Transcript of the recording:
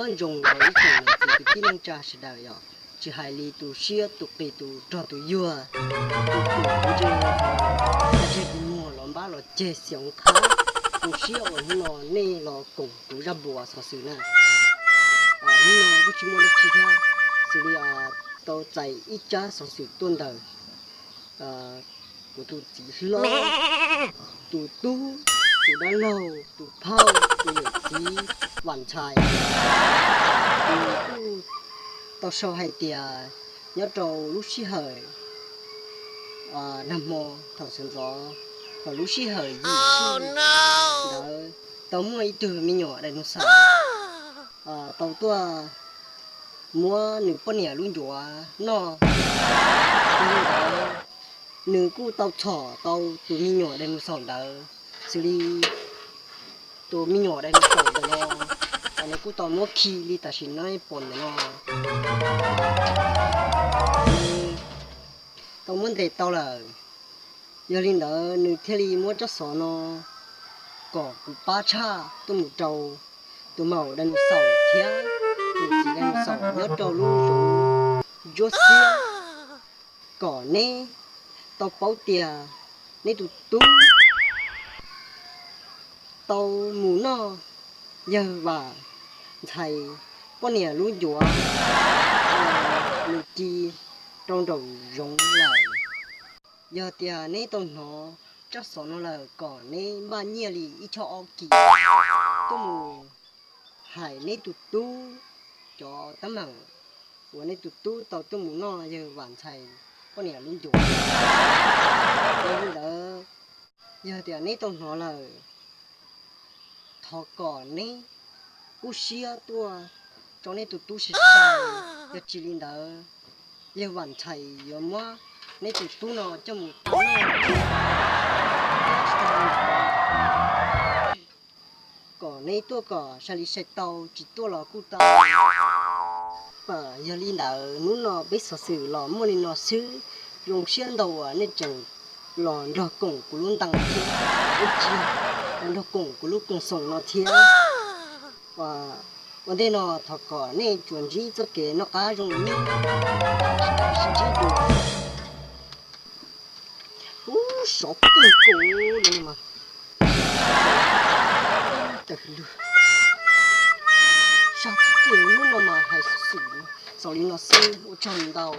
Nyob zoo rau ib tsoom niam txiv kwv tij neej tsa sawv daws yom, tsis hais li tus siab tus qis tus rog tus yuag, tus pum tus ntse, tseg tus muag los npab los ceg xyoob qhab, zoo siab uas hnub no nej los koom kuv zaj npuas xov xwm na. Hnub no kuj tsis muaj dab tsi thiab, xws li tau txais ib tsab xov xwm tuaj ntawm kuv tus txiv hlob, tus tub, tus dab laug, tus phauj, tus yawm txiv Vam Ntxhais. Nws kuj tau sau hais tias nyob rau lub sij hawm nag hmo thaum sawv ntxov, thaum lub sij hawm yim sij ntawd tau muaj ib tug me nyuam dinosaur tau tuaj muab nws poj niam lub ncuav noj. Yog li ntawd, nws kuj tau txhom tau tus me nyuam dinosaur ntawd, xws li tus me nyuam dinosaur ntawm no, nws kuj tau muab khi li tam sim no pom ntawm no, nws tau muab ntes tau lawm. Yog li ntawd nws thiaj li muab tsab xov no kom kuv pab tshaj tuaj mus rau tus maum dinosaur thiab tus txiv dinosaur nyob rau lub zoov Ntsuab Xiab, kom neb tau paub tias neb tus tub tau mus noj yawg Vam Ntxhais poj niam lub ncuav uas nws ci rau nraum zoov lawm. Yog tias neb tau hnov tsab xov no lawm kom neb npaj nyiaj li ib choj ob kis tuaj mus hais neb tus tub cov teeb meem uas neb tus tub tau tuaj mus noj yawg Vam Ntxhais poj niam lub ncuav. Yog li ntawd, yog tias neb tau hnov lawm, thov kom neb kub siab tuaj tso neb tus tub sai sai, yog tsis li ntawd, yawg Vam Ntxhais yuav muab neb tus tub no coj mus tau noj. Kom neb tuaj kom sai li sai tau, tsis tuaj los kuj tau. Yog li ntawd hnub no peb xov xwm los muaj li no xwb. Zoo siab ntau uas nej tseem los nrog koom kuv lub ntees thiab, nej tseem los nrog koom kuv lub koom xoom no thiab. Ua ntej no thov kom nej tsuas ntsib txoj kev noj qab zoo li, sib ntsib dua. Ub, sov kawg nkaus li mas. Tawg lug. Sab tiag, hnub no mas hais xov xwm xaus li no xwb, ua tsaug ntau.